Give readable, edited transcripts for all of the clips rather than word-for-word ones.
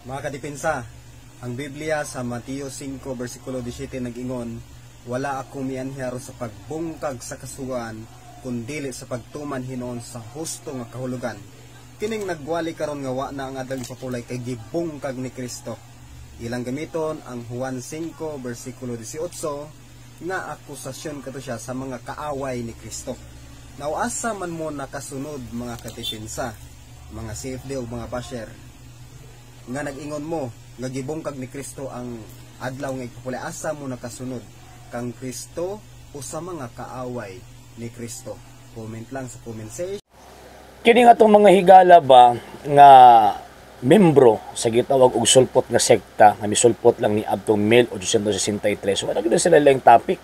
Mga kadepensa, ang Biblia sa Mateo 5 versikulo 17 nag-ingon, "Wala ako mianhi aron sa pagbungkag sa kasuguan, kundili sa pagtuman hinuon sa husto nga kahulugan." Kining nagwali karon nga wa na ang adlaw ipapulay kay gibungkag ni Kristo. Ilang gamiton ang Juan 5 versikulo 18 nga akusasyon kato siya sa mga kaaway ni Kristo. Now, asa man mo nakasunod, mga kadepensa, mga CFD o mga basher, nga nag-ingon mo nga gibungkag ni Kristo ang adlaw nga igpapulay? Asa mo nakasunod, kang Kristo o sa mga kaaway ni Kristo? Comment lang sa comment section. Kini nga itong mga higala ba nga membro sa gitawag og sulpot nga sekta nga misulpot lang ni adtong 1863. Wala gid sila lang topic.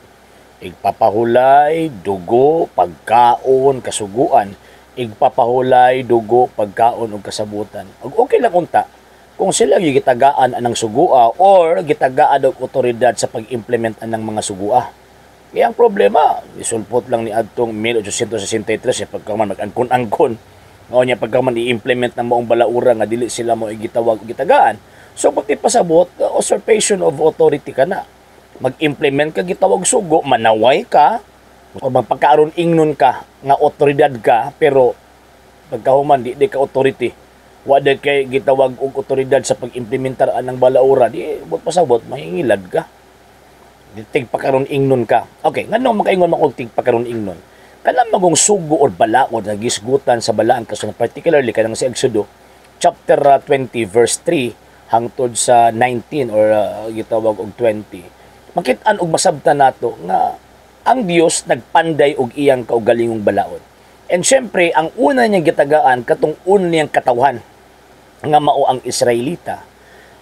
Igpapahulay, dugo, pagkaon, kasuguan. Igpapahulay, dugo, pagkaon ug kasabutan. Ug okay lang unta kung sila yung gitagaan anang sugua or gitagaan og otoridad sa pag-implement anang mga sugua. Kaya ang problema, isulpot lang ni adtong 1863 eh, pagkaman mag-angkon-angkon. Mao niya pagkaman i-implement ng maong balaura nga dili sila mo gitawag o gitagaan. So pag pasabot, usurpation of authority ka na. Mag-implement ka gitawag sugo, manaway ka, o magpagkaaron ingnon ka nga otoridad ka, pero pagkahuman di ka authority, wa kay gitawag og otoridad sa pag-implementar anang balaura, di buot pasabot mahingilad ka. Di tigpakaron ingnon ka. Okay, ngano makaingon man og tigpakaron ingnon? Kanang magong sugo or balaod nga gisgutan sa Balaang Kasulatan, particularly kanang sa Exodo chapter 20 verse 3 hangtod sa 19 or gitawag og 20. Makit-an og masabtan nato nga ang Dios nagpanday og iyang kaugalingong balaod. And syempre, ang una niyang gitagaan katong una niyang katawhan nga mao ang Israelita.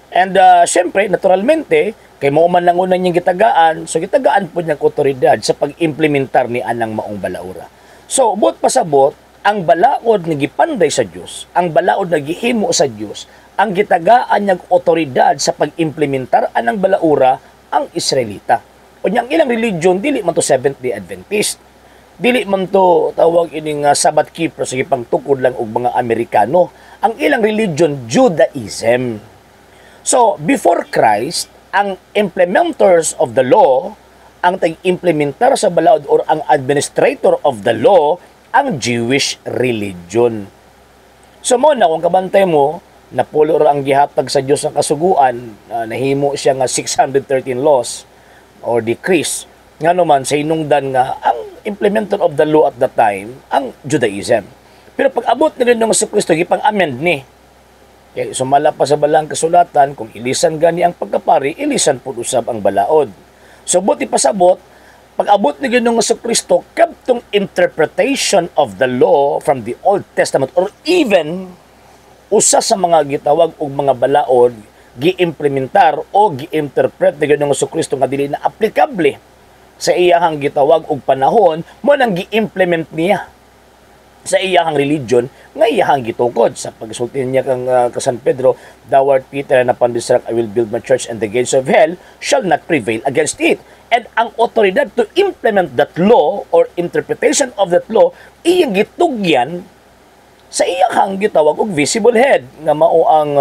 And syempre, naturalmente, kay mao man lang una niyang gitagaan, so gitagaan po niyang otoridad sa pag-implementar ni anang maong balaura. So, buot pasabot, ang balaod nga gipanday sa Dios, ang balaod nga gihimo sa Dios, ang gitagaan niyang otoridad sa pag-implementar anang balaura ang Israelita. Unya ang ilang religion, dili man to Seventh Day Adventist. Dili man to tawag ining Sabbath keeper sa gipangtukod lang og mga Amerikano. Ang ilang religion, Judaism. So, before Christ, ang implementers of the law, ang tag-implementar sa balaod or ang administrator of the law, ang Jewish religion. So mo na kung kabantay mo, napulo ra ang gihatag sa Dios ang kasuguan, nahimo siya nga 613 laws or decrees. Nga naman sa hinungdan nga ang implementer of the law at the time ang Judaism. Pero pag abot ni Ginoong Kristo, gipang-amend ni. Kay sumala pa sa Balaang Kasulatan, kung ilisan gani ang pagkapari, ilisan pud usab ang balaod. So buot pasabot, pag abot ni Ginoong Kristo, kadtong interpretation of the law from the Old Testament or even usa sa mga gitawag og mga balaod gi-implementar o gi-interpret ni Ginoong Kristo nga dili na aplikable sa iyahang gitawag og panahon, mo nang gi-implement niya sa iyahang religion nga iyahang gitukod sa pagsulti niya kang San Pedro, "Thou art Peter, and upon this rock I will build my church, and the gates of hell shall not prevail against it." And ang otoridad to implement that law or interpretation of that law, iyang gitugyan sa iyahang gitawag og visible head nga mao ang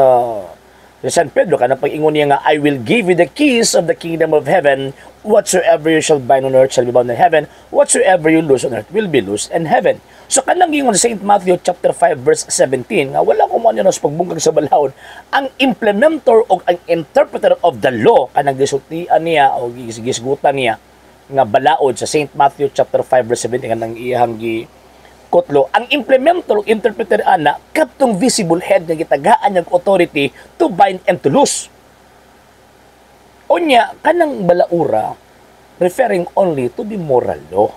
si San Pedro, kanang pag-ingon niya nga, "I will give you the keys of the kingdom of heaven. Whatsoever you shall bind on earth shall be bound in heaven. Whatsoever you loose on earth will be loosed in heaven." So kanang ingon sa St. Matthew chapter 5 verse 17 nga wala ko mo sa pagbungkag sa balaod, ang implementer o ang interpreter of the law, kanang gisultian niya o gisgutan niya nga balaod sa St. Matthew chapter 5 verse 17, kanang iyang gi kutlo, ang implementer o interpreter ana kadtong visible head nga gitagaan niyang authority to bind and to loose. Unya kanang balaura referring only to the moral law.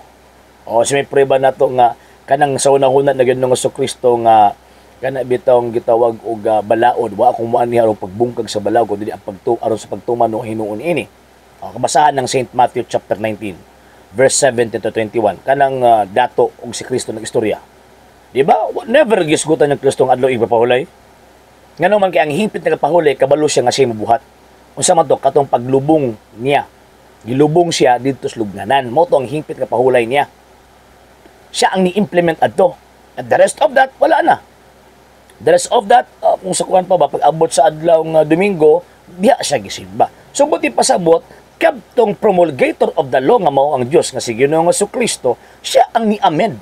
O si may prueba nato nga kanang sa unang-una na Ginoong Kristo nga kana bitawng gitawag og balaod, wa akong muani aron pagbungkag sa balaod kundi ang pagtu aron sa pagtuman no hinuon ini. O, kabasahan ng St. Matthew chapter 19 verse 17 to 21, kanang dato og si Kristo ng istorya. Di ba? Never gisgutan ng Kristo ang adlaw igpapahulay. Ngano man kay ang hingpit nagpahulay, kabalo siya nga siya mabuhat. Unsa man to? Katong paglubong niya. Gilubong siya didto sa lubnganan. Mao to ang hingpit nga pahulay niya. Siya ang ni-implement adto. And the rest of that, wala na. The rest of that, kung sa kuan pa ba, pag abot sa adlaw nga Domingo, diha siya gisimba. So buot ipasabot, kadtong promulgator of the law nga mao ang Dios nga si Ginoong Kristo, siya ang ni-amend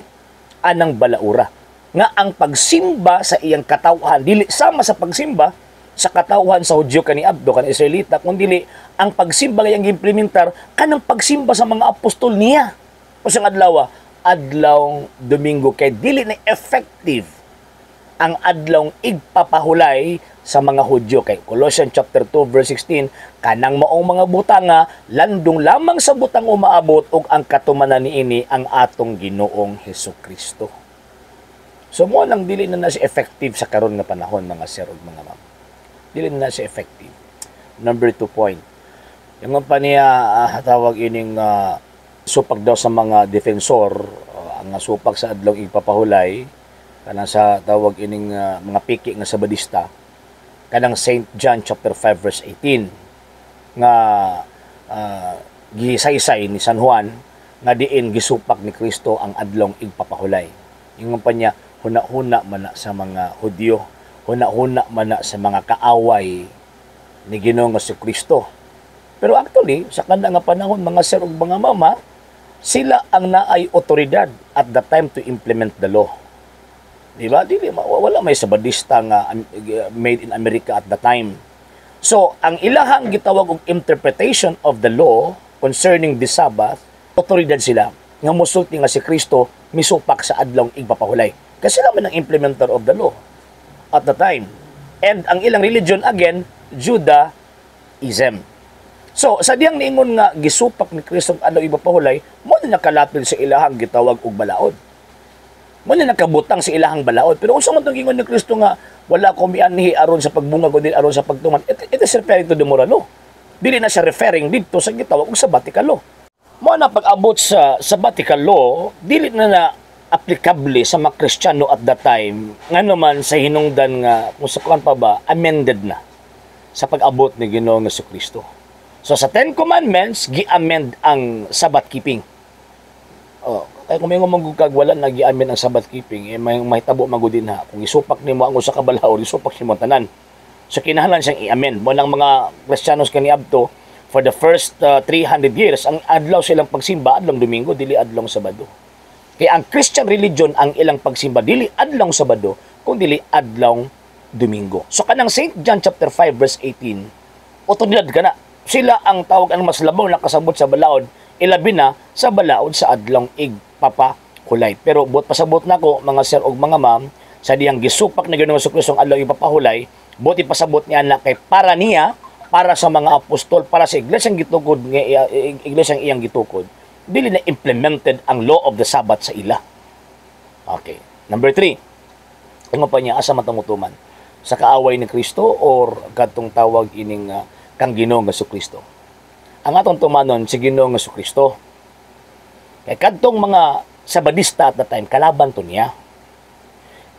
anang balaura nga ang pagsimba sa iyang katawhan dili sama sa pagsimba sa katawhan sa Hudyo kaniadto, kan Israelita, kun dili ang pagsimba nga iyang giimplementar kanang pagsimba sa mga apostol niya. O siyang adlaw, adlaw Domingo, kay dili na effective ang adlong igpapahulay sa mga Hudyo, kay Colossians chapter 2 verse 16, kanang maong mga butanga landong lamang sa butang umaabot ug ang katumanan niini ang atong Ginoong Hesus Kristo. So mo nang dili na na siya effective sa karon nga panahon, mga sir ug mga ma'am. Dili na na siya effective. Number 2 point. Yung pa niya, tawag ining supak daw sa mga defensor, ang supak sa adlong igpapahulay kanang sa tawag ining mga piki nga Sabadista, kanang St. John chapter 5 verse 18 nga gisaysay ni San Juan nga diin gisupak ni Kristo ang adlong igpapahulay. Ingon pa niya, huna-huna man na sa mga Hudyo, huna-huna man na sa mga kaaway ni Ginoong Kristo. Pero actually, sa kana nga panahon, mga sir ug mga mama, sila ang naay otoridad at the time to implement the law. Di ba? Dili wala may Sabadista nga made in America at the time. So, ang ilahang gitawag og interpretation of the law concerning the Sabbath, otoridad sila nga musulti nga si Kristo misupak sa adlong igpapahulay. Kasi sila man ang implementer of the law at the time. And ang ilang religion again, Judaism. So, sa diyang niingon nga gisupak ni Kristo ang adlaw igpapahulay, mo na nakalapil sa ilahang gitawag og balaod. Mo na nakabutang sa ilahang balaod. Pero unsa man tong ingon ni Kristo nga wala ko mianhi aron sa pagbungag o dili aron sa pagtuman? It is referring to the moral law. Dili na siya referring didto sa gitawag og sabbatical law. Mo na pag-abot sa sabbatical law, dili na na applicable sa mga Kristiyano at that time, ngano man sa hinungdan nga kung sa kuan pa ba, amended na sa pag-abot ni Ginoong Kristo. So sa Ten Commandments, gi-amend ang Sabbath keeping. Oh, kay kung may kag wala na gi-amend ang Sabbath keeping, eh, may mahitabo magud din ha. Kung isupak nimo ang usa ka balaod, isupak nimo tanan. So kinahanglan siyang i-amend. Mo nang mga Kristiyanos kaniadto, for the first 300 years, ang adlaw silang pagsimba adlong Domingo, dili adlong Sabado. Kaya ang Christian religion, ang ilang pagsimba dili adlong Sabado, kung dili adlong Domingo. So kanang St. John chapter 5 verse 18, otoridad ka na. Sila ang tawag ang mas labaw nakasabot sa balaod, ilabi na sa balaod sa adlong igpapahulay. Pero buot pasabot nako, mga sir ug mga ma'am, sa diyang gisupak ni Ginoong Kristo ang adlaw ipapahulay, buot ipasabot niya na kay para niya, para sa mga apostol, para sa iglesyang gitukod nga iglesyang iyang gitukod, dili na implemented ang law of the Sabbath sa ila. Okay. Number 3. Ingon pa niya, asa man mutuman? Sa kaaway ni Kristo or kadtong tawag ining kang Ginoong Kristo? Ang atong tumanon si Ginoong Kristo. Kay kadtong mga Sabadista at the time, kalaban to niya.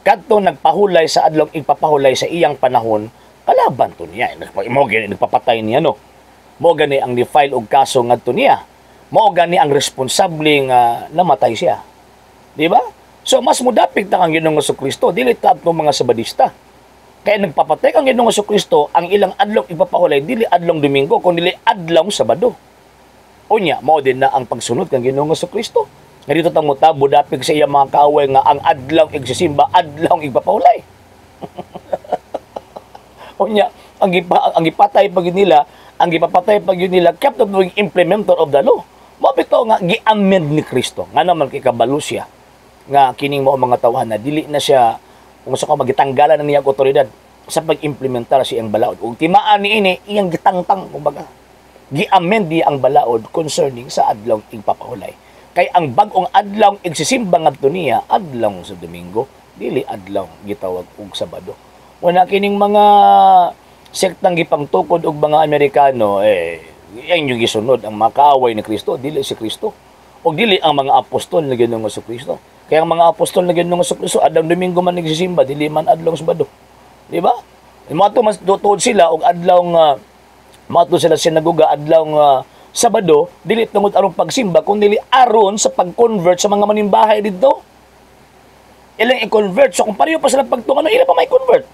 Kadtong nagpahulay sa adlong igpapahulay sa iyang panahon, kalaban to niya. Mo gani nagpapatay niya, no. Mo gani ang ni-file og kaso ngadto niya. Mo gani ang responsable nga namatay siya. Di ba? So mas mudapig ta kang Ginoong Kristo, dili ta atong mga Sabadista. Kaya nagpapatay kang Ginoong Kristo, ang ilang adlong ipapahulay dili adlong Domingo kun dili adlong Sabado. Unya, mao din na ang pagsunod kang Ginoong Kristo. Nga dito tang mutabo dapig sa iyang mga kaaway nga ang adlaw igsisimba, adlaw igpapahulay. Unya, ang gipatay pa gyud nila, ang gipapatay pa gyud nila kept of doing implementer of the law. Mao bitaw nga gi-amend ni Kristo. Nga naman kay kabalo siya nga kining mao mga tawhan na dili na siya kung sa ka magitanggalan na niya ang otoridad sa pag-implementar sa iyang balaod. Ug timaan niini iyang gitangtang, kumbaga. Gi-amend niya ang balaod concerning sa adlaw igpapahulay. Kay ang bag-ong adlaw igsisimba ngadto niya adlaw sa Domingo, dili adlaw gitawag og Sabado. Wala kining mga sektang gipangtukod og mga Amerikano, eh yan yung gisunod ang mga kaaway ni Kristo, dili si Kristo. O dili ang mga apostol ni Ginoong Kristo. Kaya ang mga apostol ni Ginoong Kristo adlaw Domingo man nagsisimba, dili man adlaw Sabado. Di ba? Mo mas tuod sila og adlaw nga mato sila sa sinagoga adlaw nga Sabado, dili tungod aron pagsimba kun dili aron sa pag-convert sa mga manimbahay didto. Ilang i-convert. So kung pareho pa sila pagtuo, ano, ila pa may convert?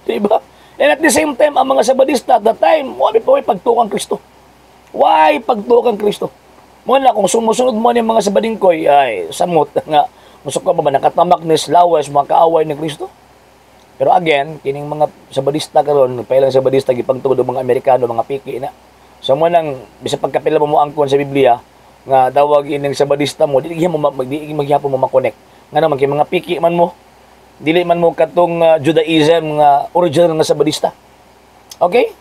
Diba? And at the same time, ang mga Sabadista at that time, wala pa may pagtuo kang Kristo. Why pagtuo kang Kristo? Mo na kung sumusunod mo ni mga Sabadingkoy, ay samot nga musuko pa ba nakatamak ni lawas mga kaaway ni Kristo? Pero again, kining mga Sabadista karon, pailang Sabadista gipangtugod og mga Amerikano, mga piki na. So mo nang bisag pagkapila mo mo angkon sa Biblia nga tawag ining Sabadista mo, dili maghapon mo ma-connect. Ngano man kay mga piki man mo, dili man mo katong Judaism nga original nga Sabadista. Okay?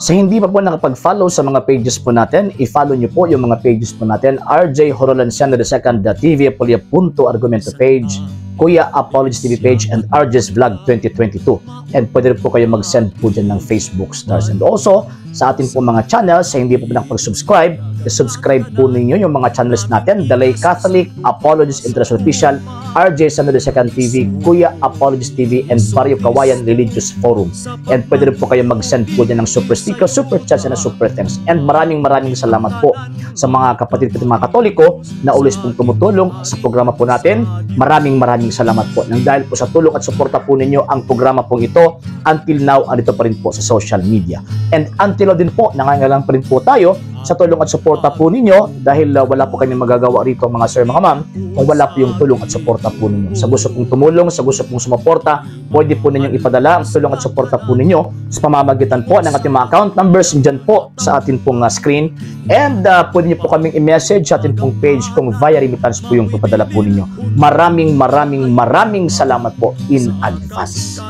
Sa hindi pa po nakapag-follow sa mga pages po natin, i-follow nyo po yung mga pages po natin. RJ Horolanciano II, TV Apolia Punto Argumento page, Kuya Apologies TV page, and RJ's Vlog 2022. And pwede rin po kayo mag-send po dyan ng Facebook stars. And also, sa atin po mga channels, sa hindi po nakapag-subscribe, i-subscribe po ninyo yung mga channels natin. Dalay Catholic, Apologies International Official, RJ Sano II TV, Kuya Apologies TV, and Barrio Kawayan Religious Forum. And pwede rin po kayo mag-send po dyan ng super sticker, super chats, and super thanks. And maraming maraming salamat po sa mga kapatid ko mga Katoliko na always pong tumutulong sa programa po natin. Maraming maraming salamat po. Nang dahil po sa tulong at suporta po ninyo ang programa pong ito, until now, andito pa rin po sa social media. And until now din po, nangangailangan pa rin po tayo sa tulong at suporta po ninyo dahil wala po kami magagawa rito, mga sir, mga ma'am, kung wala po yung tulong at suporta po ninyo. Sa gusto pong tumulong, sa gusto pong sumuporta, pwede po ninyong ipadala ang tulong at suporta po ninyo sa pamamagitan po ng ating mga account numbers dyan po sa atin pong screen. And pwede niyo po kaming i-message sa atin pong page kung via remittance po yung papadala po ninyo. Maraming maraming maraming salamat po in advance.